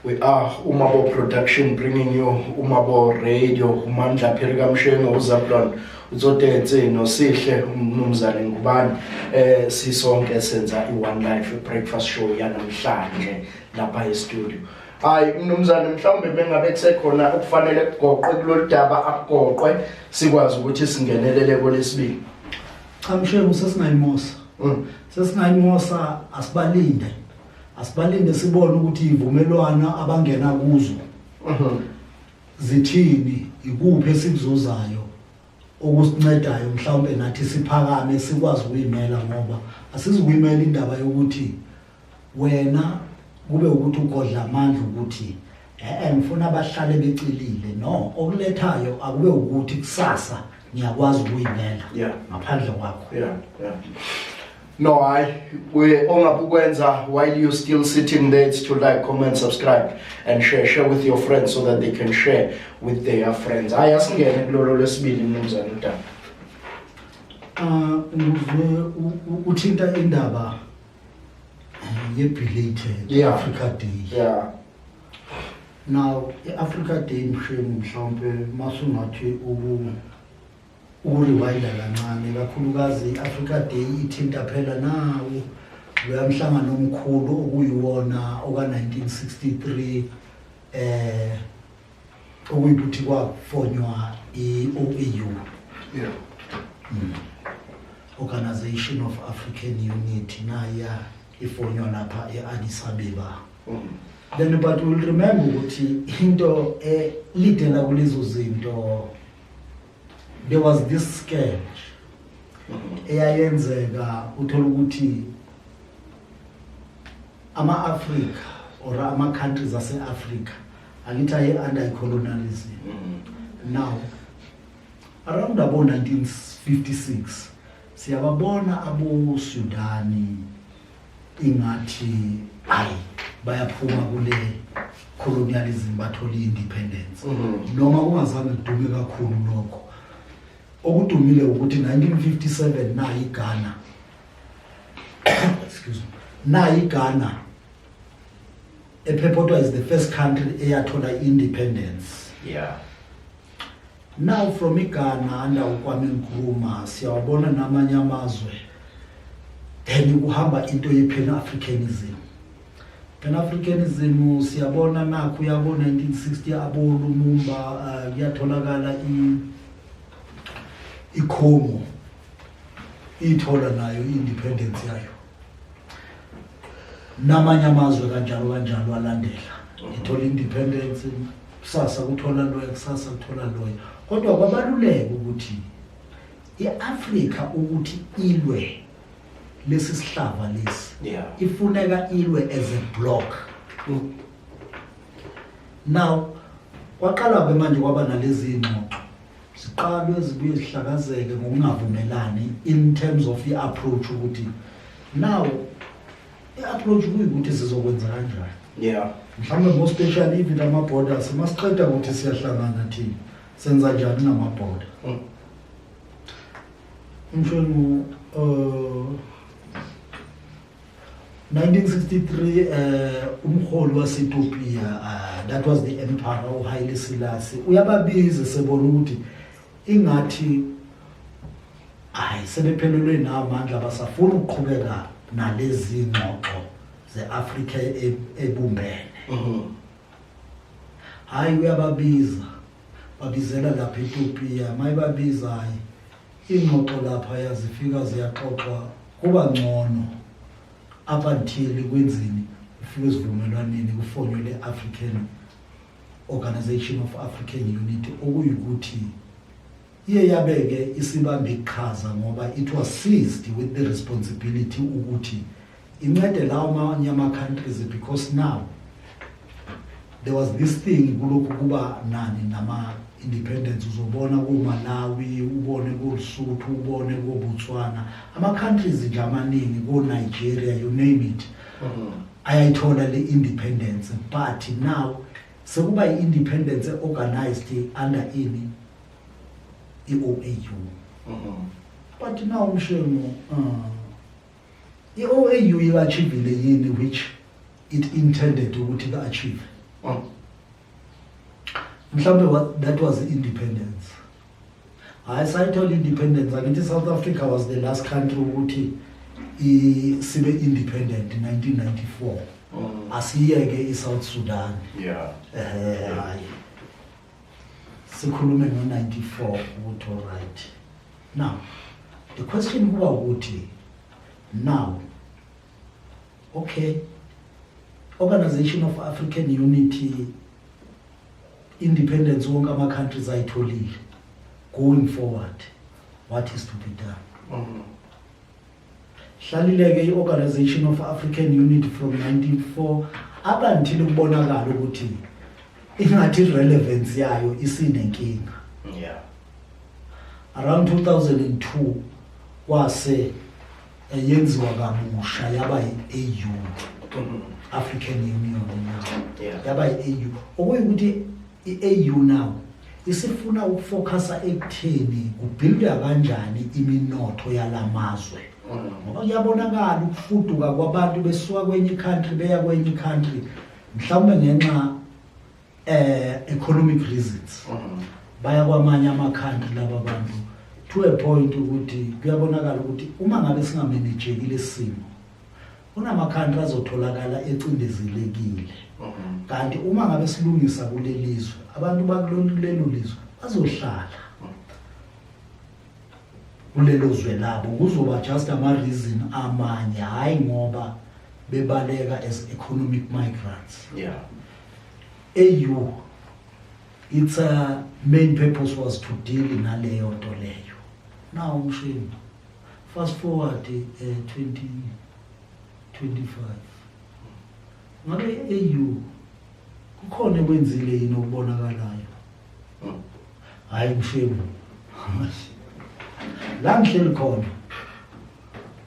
We are Umabo Production bringing you Umabo Radio. Umandla Phiri kaMshengo, uZablon uZodetse noSihle umnumzane Ngubani. Sisonke senza iOne Life Breakfast Show yanamhlanje lapha e-studio. Hayi mnumzane, mhlawumbe bengabe kusekhona okufanele kugoqwe kulolu daba, akugoqwe, sikwazi ukuthi singenelele kwelesibili. Cha mshengu, sesingayimosa. Sesingayimosa, asibalinde. Asibalinde sibone ukuthi ivumelwano abangena kuzo zithini, ikuphi esikuzuzayo okusincedayo, mhlawumbe nathi siphakame sikwazi ukuyimela, ngoba asizukuyimela indaba yokuthi wena kube ukuthi ugodla amandla ukuthi ngifuna abahlale becelile. No, okulethayo akube ukuthi kusasa ngiyakwazi ukuyimela ngaphandle kwakho. Yeah. No, hayi, we ongabukwenza while you still sitting there is to like, comment, subscribe and share, share with your friends so that they can share with their friends. Hayi, asingene kulolo lwesibili, mnumzane uDaba. Ah, ngizwe uthinta indaba ye-belated Africa Day. Now i-Africa Day, mshemu, mhlawumbe masungathi ukurewinda kancane, kakhulukazi i-Africa Day ithinta phela nawo loya mhlangano omkhulu okuyiwona oka-1963, okuyikuthi kwafonywa i-OAU, Organization of African Unity, naya ifonywa lapha e-Addis Ababa. Then but we'll remember ukuthi into elidela kulezo zinto, there was this sketch eyayenzeka, uthola ukuthi ama-Afrika or ama-countries ase-Afrika, angithi aye under colonialism. Now around abo 1956 siyababona abo Sudani ingathi hayi, bayaphuma kule colonialism, bathola i-independence, noma kungazange kudume kakhulu lokho. Okudumile ukuthi 1957 nayi iGhana, excuse me, nayi iGhana ephephotwa is the first country eyathola independence. Now from iGhana under uKwame Nkrumah, siyawabona namanye amazwe, then kuhamba into ye-Pan Africanism. Pan Africanism siyabona nakho yabo 1960 abo Lumumba, kuyatholakala iCongo ithola nayo independence yayo, namanye amazwe kanjalo kanjalo alandela, ithola independence, kusasa kuthola loya, kusasa kuthola loya. Kodwa kwabaluleka ukuthi iAfrika ukuthi ilwe lesi sihlava lesi, ifuneka ilwe as a block. Now kwaqala ke manje kwaba nalezi ingxoxo, ziqalwe zibuye zihlakazeke ngokungavumelani in terms of i-approach, ukuthi now i-approach kuyikuthi sizokwenza kanjani. Mhlawumbe more special even ama-borders, masiqeda ukuthi siyahlangana thina, senza njani ngama-border? Mshweni, 1963 umholi waseEthiopia, that was the emperor uHaile Selassie, uyababiza sebona ukuthi ingathi hayi, sebephelelwe namandla, basafuna ukuqhubeka nalezi ngxoxo zeAfrika ebumbene. Hayi, uyababiza, babizela lapha eEthiopia. Mayibabiza, hayi, ingxoxo lapha yazifika, ziyaxoxwa, kuba ngcono up until kwenzini, kufike esivumelwaneni, kufonywe le-African Organization of African Unity, okuyikuthi iye yabeke isibamba iqhaza ngoba it was seized with the responsibility ukuthi incede lawo amanye ama-countries, because now there was this thing kulokhu kuba nani nama-independence. Uzobona ko-Malawi, ubone ko-Lesotho, ubone ko-Botswana, ama-countries nje amaningi, ko-Nigeria, you name it, ayayithola le independence. But now sekuba i-independence organized under ini, i-OAU. But now mshemo, i-OAU i-achievile yini which it intended ukuthi ka-achieve? Mhlawumbe what that was independence. Hayi, sayithola independence, angithi South Africa was the last country ukuthi sibe independent 1994. Asiyeke i-South Sudan. Hayi, sikhulume ngo-94 ukuthi alright, now the question kuba ukuthi now, okay, Organization of African Unity, independence wonke ama-countries ayitholile, going forward what is to be done? Hlalile-ke i-Organization of African Unity from 1994 up until kubonakala ukuthi ingathi i-relevance yayo isinenkinga. Around 2002 kwase yenziwa kabusha, yaba yi-AU, African Union now. Yaba yi-AU, okuyikuthi i-AU now isifuna ukufocusa ekutheni kubuildwa kanjani iminotho yalamazwe, ngoba kuyabonakala ukufuduka kwabantu besuka kwenye country beya kwenye country, mhlawumbe ngenxa economic reasons, baya kwamanye ama-country laba bantu, to a point ukuthi kuyabonakala ukuthi uma ngabe singamanejeki lesimo, kunama-country azotholakala ecindezelekile, kanti uma ngabe silungisa kuleli zwe, abantu bakulelo lizwe bazohlala kulelo zwe labo. Kuzoba just ama-reason amanye, hhayi ngoba bebaleka as economic migrants. AU, its main purpose was to deal naleyo nto leyo. Now mshini, fast forward 2025, ngabe i-AU kukhona ekwenzile yini okubonakalayo? Hayi mshini, la ngihleli khona,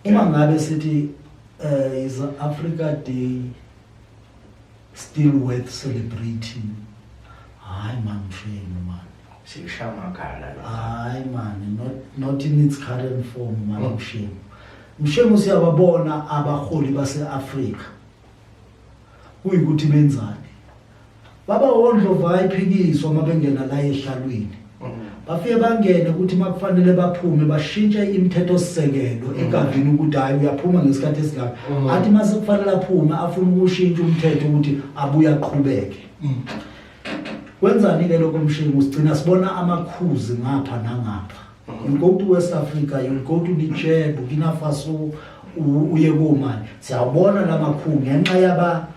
uma ngabe sithi is Africa Day still worth celebrating? Hayi man, mshini man. Siyishaya amakhala la. Hayi man, not in its current form man. Mshengu, Mshengu, siyababona abaholi base-Afrika kuyikuthi benzani, baba wondlovu ayiphikiswa uma bengena la ehlalweni. Bafike bangene ukuthi makufanele baphume bashintshe imithetho sisekelo egavini ukuthi hayi, uyaphuma ngesikhathi esingaka. Athi mase kufanele aphume afune ukushintsha umthetho ukuthi abuye aqhubeke. Kwenzani ke lokho, Mshengu? Sigcina sibona amakhuzi ngapha nangapha. You go to West Africa, you go to Niger, Burkina Faso, uye koMali, siyawubona lamakhu ngenxa yaba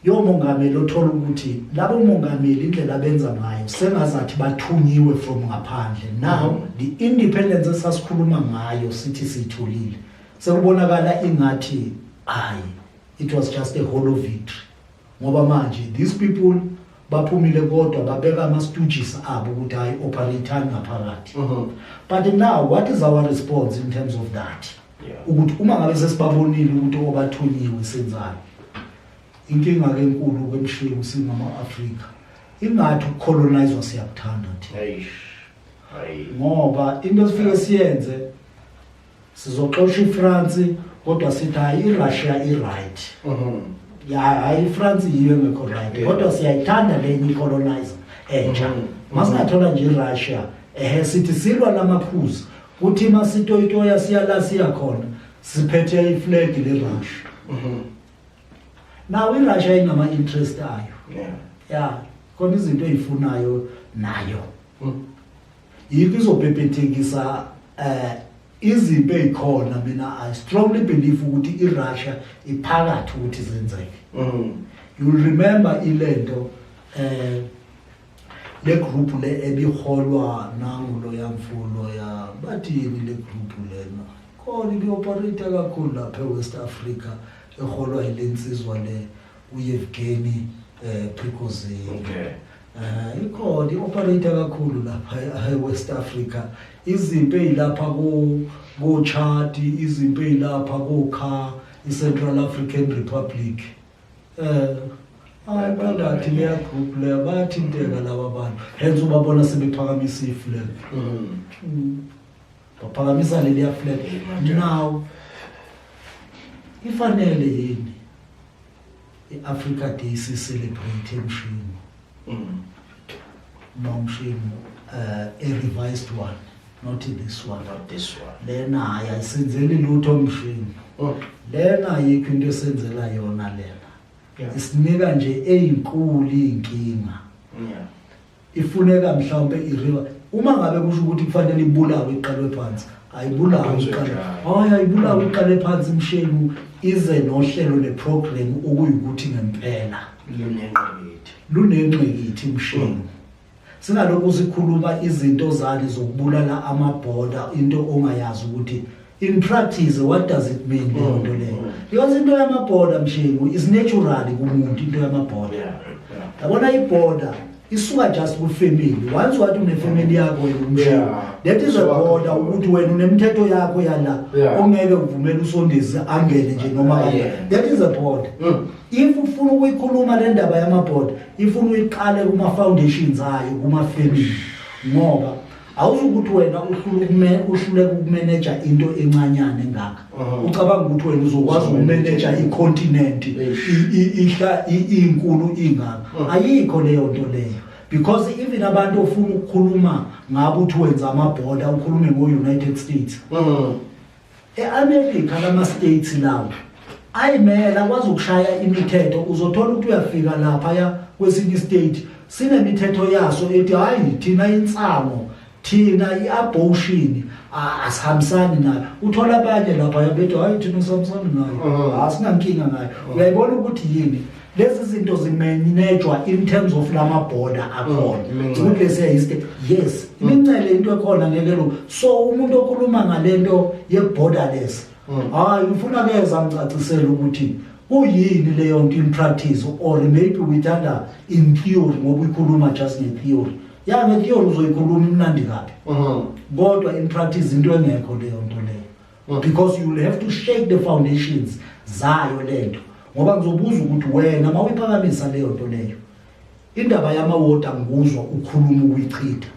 yomongameli. Othola ukuthi labo mongameli indlela abenza ngayo sengazathi bathunyiwe from ngaphandle. Now the independence esasikhuluma ngayo sithi siyitholile, sekubonakala ingathi hayi, it was just a hollow victory, ngoba manje these people baphumile kodwa babeka ama-stooges abo ukuthi hayi, operate ngaphakathi. But now what is our response in terms of that? Ukuthi uma ngabe sesibabonile ukuthi obathunyiwe, senzani? Inkinga ke enkulu kwemshengu, singama-Afrika ingathi ukucolonizwa siyakuthanda thina. Eish. Hayi. Ngoba into esifike siyenze, sizoxosha iFrance kodwa sithi hayi, iRussia i-right. Ya, hayi, iFrance yiyo engekho right. Kodwa siyayithanda lenye icolonizer entsha. Masingathola nje iRussia, ehe, sithi silwa namakhuzi, kuthi masitoyitoya siya la siya khona siphethe iflag leRussia. Now iRussia inama interest ayo. Ya, khona izinto ezifunayo nayo. Yikho izobhebhethekisa izimpi ezikhona. Mina I strongly believe ukuthi iRussia iphakathi ukuthi zenzeke. You will remember ilento le group le ebiholwa nangu lo yamfulo ya bathini le group lena khona ibi-operate kakhulu lapha eWest Africa, eholwa yilensizwa le uYevgeny Prigozhin. Ikhona i-operate kakhulu lapha eWest Africa, izimpi ezilapha ku Chad, izimpi ezilapha ku Kha iCentral African Republic. Hayi, phakathi leya group leya bayathinteka laba bantu, hence ubabona sebephakamisa iflag. Baphakamisa leliya flag. Now ifanele yini i-Africa Day si-celebrate, emshini? No, mshini, a revised one, not this one. Not this one. Lena hayi, ayisenzeli lutho, mshini. Lena ayikho into esenzela yona lena. Isinika nje eyinkulu inkinga. Ifuneka mhlawumbe iriva uma ngabe kusho ukuthi kufanele ibulawe iqalwe phansi, ayibulawe. Kwenziwe Iqale njalo. Hayi, ayibulawe, iqale phansi, mshenu, ize nohlelo neprogram okuyikuthi ngempela Lunengqikithi. Lunengqikithi, mshenu. Singalokhu sikhuluma izinto zani zokubulala amabhoda, into ongayazi ukuthi in practice what does it mean leyo nto leyo. Because into yamabhoda, mshengu, is natural kumuntu into yamabhoda. Yabona, ibhoda isuka just ku-family. Once wathi une-family yakho wena, umshengu, that is a border, ukuthi wena unemithetho yakho yala ongeke uvumele usondezi angene nje noma kanjani. That is a border. If ufuna ukuyikhuluma le ndaba yamabhoda, ifuna uyiqale kuma-foundations ayo, kuma-family, ngoba awuzukuthi wena uhluleka ukumeneja into encanyana engaka, ucabanga ukuthi wena uzokwazi ukumeneja icontinent Eish. inkulu ingaka. Ayikho leyo nto leyo, because even abantu ofuna ukukhuluma ngabo ukuthi wenza amabhoda, ukhulume ngo-United States, e-America lama-states lawo ayimele akwazi ukushaya imithetho. Uzothola ukuthi uyafika laphaya kwesinye istate sinemithetho yaso ethi hayi, thina insango, thina i-abortion asihambisani nayo. Uthola abanye laphaya bethi hayi, thina sihambisani nayo, asinankinga nayo. Uyayibona ukuthi yini lezi zinto zimanejwa in terms of lama border akhona. Imincele. Ukuthi lesiya yi-state, yes, imincele into ekhona ngeke lo. So umuntu okhuluma ngalento ye-borderless, hayi, ufuna keza ngicacisele ukuthi kuyini leyo nto in practice, or maybe uyithanda in theory, ngoba uyikhuluma just nge-theory. Ya, nge-theory uzoyikhuluma imnandi kabi, kodwa in practice into engekho leyo nto leyo, because you will have to shake the foundations zayo lento, ngoba ngizobuza ukuthi wena uma uyiphakamisa leyo nto leyo. Indaba yamawodi angikuzwa ukhuluma ukuyichitha.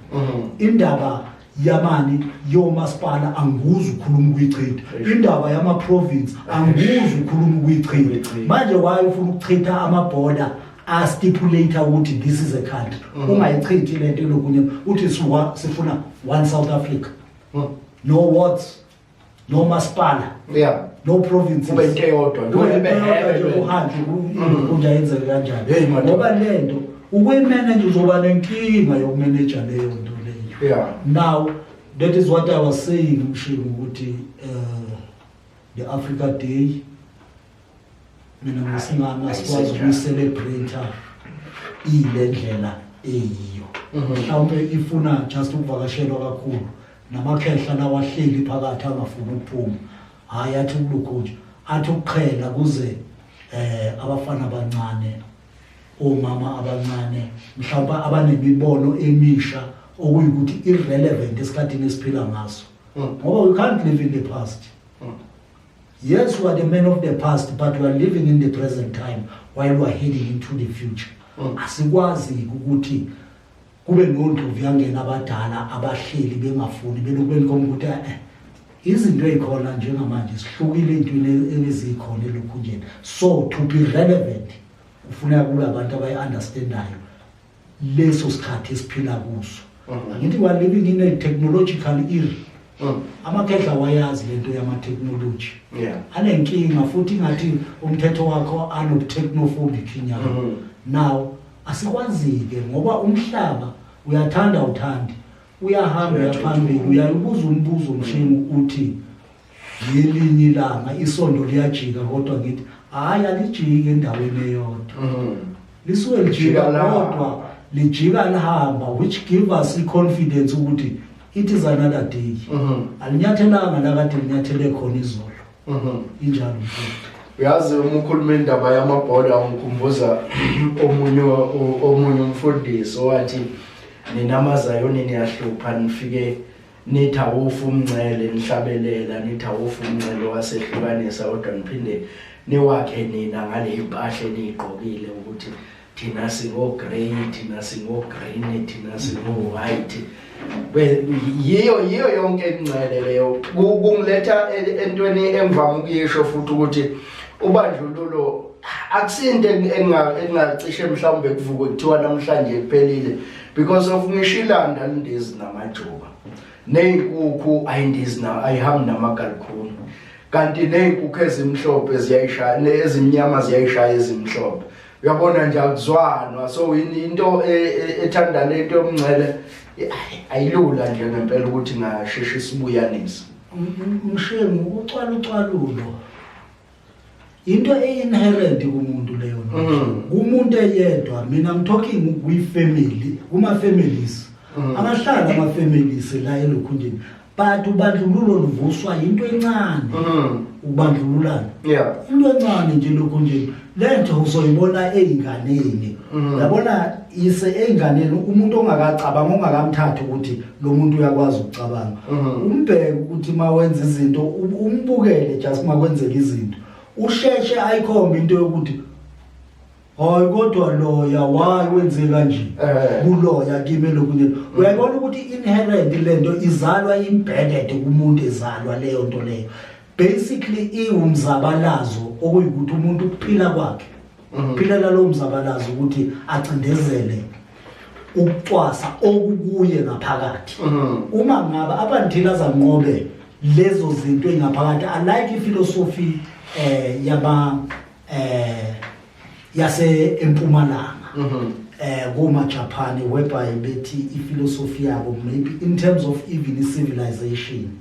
Indaba yamani yomasipala angikuzwa ukhuluma ukuyichitha. Indaba yama-province angikuzwa ukhuluma ukuyichitha. Manje why ufuna ukuchitha amabhoda a-stipulate ukuthi this is a country? Ungayichithi le nto elokunye uthi sifuna one South Africa. No wards, no masipala, no provinces. Kube into eyodwa nje. Kube Ibe into eyodwa nje, hebe. uhambe inkundla yenzeke kanjani. Hey, madoda. Ngoba le nto ukuyimanage uzoba nenkinga yokumeneja leyo nto leyo. Now that is what I was saying, Mshengu, ukuthi the Africa Day mina ngesingama sikwazi ukuyicelebrate ile ndlela eyiyo. Mhlawumbe ifuna just ukuvakashelwa kakhulu namakhehla lawahleli phakathi angafuni ukuphuma, hayi athi kulokhu nje athi ukuqhela kuze abafana abancane, omama abancane mhlawumbe abanemibono emisha okuyikuthi irrelevant esikhathini esiphila ngaso. Ngoba we can't live in the past. Yes, we are the men of the past, but we are living in the present time while we are heading into the future. Asikwazi ukuthi kube nondlovu yangena abadala abahleli bengafuni belokhu belikhomba ukuthi izinto ezikhona njengamanje sihlukile ezintweni ezikhona elokhunjeni. So to be relevant kufuneka kube abantu abayi-understandayo leso sikhathi esiphila kuso. Angithi we are living in a technological era. Amakhehla wayazi lento yama-technology. Anenkinga futhi ingathi umthetho wakho anobutechnophobic inyama. Now asikwazi-ke ngoba umhlaba uyathanda uthandi uyahamba uyaphambili, uyayibuza umbuzo Mshengu uthi ngelinye ilanga isondo liyajika, kodwa ngithi hayi alijiki endaweni eyodwa. Lisuke lijika Lijika la. kodwa lijika lihamba, which give us i-confidence ukuthi it is another day. Alinyathelanga la kade linyathele khona izolo. Injalo mfowethu. Uyazi uma ukhuluma indaba yamabhola ungikhumbuza omunye umfundisi owathi nina amaZayoni niyahlupha nifike nithi awufu umncele nihlabelela nithi awufu umncele wasehlukanisa kodwa niphinde niwakhe nina ngale impahla eniyigqokile ukuthi thina singo grey, thina singo green, thina singo white. Yiyo yonke imncele leyo. Kungiletha entweni engivama ukuyisho futhi ukuthi ubandlululo akusinto engacishe mhlawumbe kuvukwe kuthiwa namhlanje kuphelile, because of ngisho ilanda alindizi namajuba, nezinkukhu ayindizi na ayihambi namagalikhuni, kanti nezinkukhu ezimhlophe ziyayishaya, ezimnyama ziyayishaya ezimhlophe. Uyabona nje akuzwanwa. So into ethanda lento yomncele ayilula nje ngempela ukuthi ngasheshe sibuyanise. Mshengu, ucwalucwalulo into e-inherent kumuntu leyo nto. Kumuntu eyedwa, mina I'm talking kwi-family, kuma-families. Abahlali ama-families la elokhunjeni, but ubandlululo luvuswa into encane. Ubandlululana. Into encane nje lokhunjeni. Le nto uzoyibona ey'nganeni. Uyabona ise ey'nganeni umuntu ongakacabanga, ongakamthathi ukuthi lo muntu uyakwazi ukucabanga. Umbheke ukuthi uma wenza izinto, umbukele just uma kwenzeka izinto. Usheshe ayikhombe into yokuthi hayi kodwa loya why wenze kanje? Kuloya kimi lokunye. Uyayibona ukuthi inherent lento izalwa embedded kumuntu, ezalwa leyo nto leyo. Basically iwumzabalazo okuyikuthi umuntu ukuphila kwakhe. Uphilela lo mzabalazo ukuthi acindezele ukucwasa okukuye ngaphakathi. Uma ngabe abanthila azanqobe lezo zinto engaphakathi, I like iphilosophy yaba yase empumalanga. Kuma Japan, whereby bethi iphilosophy yabo maybe in terms of even civilization.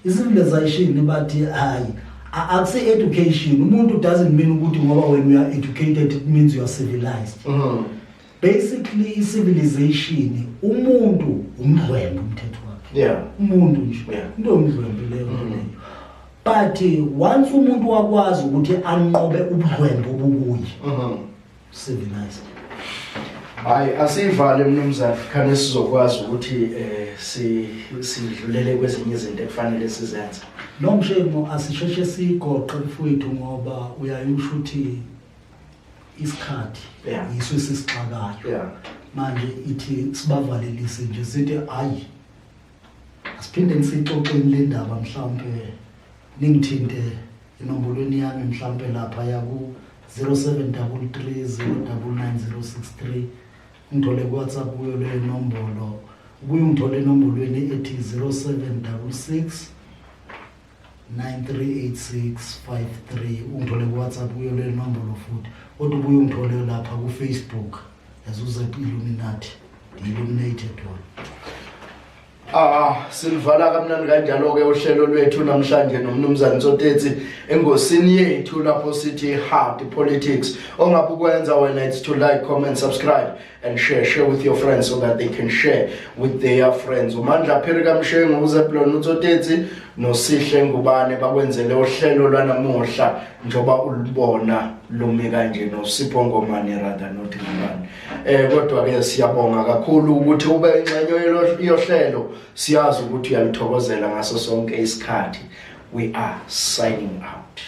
I-civilization bathi hayi akusi education, umuntu doesn't mean ukuthi ngoba when you are educated it means you are civilized. Basically i-civilization umuntu umdlwembe umthetho wakhe. Umuntu nje. Into yomdlwembe leyo nto leyo. But once umuntu wakwazi ukuthi anqobe ubudlwembe obukuye, civilized. Hayi asivale mnumzane, khane sizokwazi ukuthi sidlulele kwezinye izinto ekufanele sizenze. No Mshengu, asisheshe sigoqe mfowethu ngoba uyayusho ukuthi Isikhathi yiso esisixakayo manje, ithi sibavalelise nje, sithi hayi, asiphinde nisixoxeni le ndaba. Mhlawumbe ningithinte enombolweni yami, mhlawumbe lapha yaku 0733 099063. Ngithole ku-WhatsApp kuyo leyo nombolo. Ubuye ungithole enombolweni ethi 0766 938653. Ungithole ku-WhatsApp kuyo leyo nombolo futhi, kodwa ubuye ungithole lapha ku-Facebook as uZep Illuminati, the illuminated one. Ah, silivala kamnandi kanjalo ke uhlelo lwethu namhlanje nomnumzane Tsotetsi engosini yethu lapho sithi hard politics. Ongabe ukwenza wena, it's to like, comment, subscribe and share. Share with your friends so that they can share with their friends. UMandla Phiri kaMshengu, uZeblon uTsotetsi noSihle Ngubane bakwenzele uhlelo lwanamuhla njoba ulibona lumi kanje, noSipho Ngomane, rather not Ngubane. Kodwa ke siyabonga kakhulu ukuthi ube ingxenye yohlelo. Siyazi ukuthi uyalithokozela ngaso sonke isikhathi. We are signing out.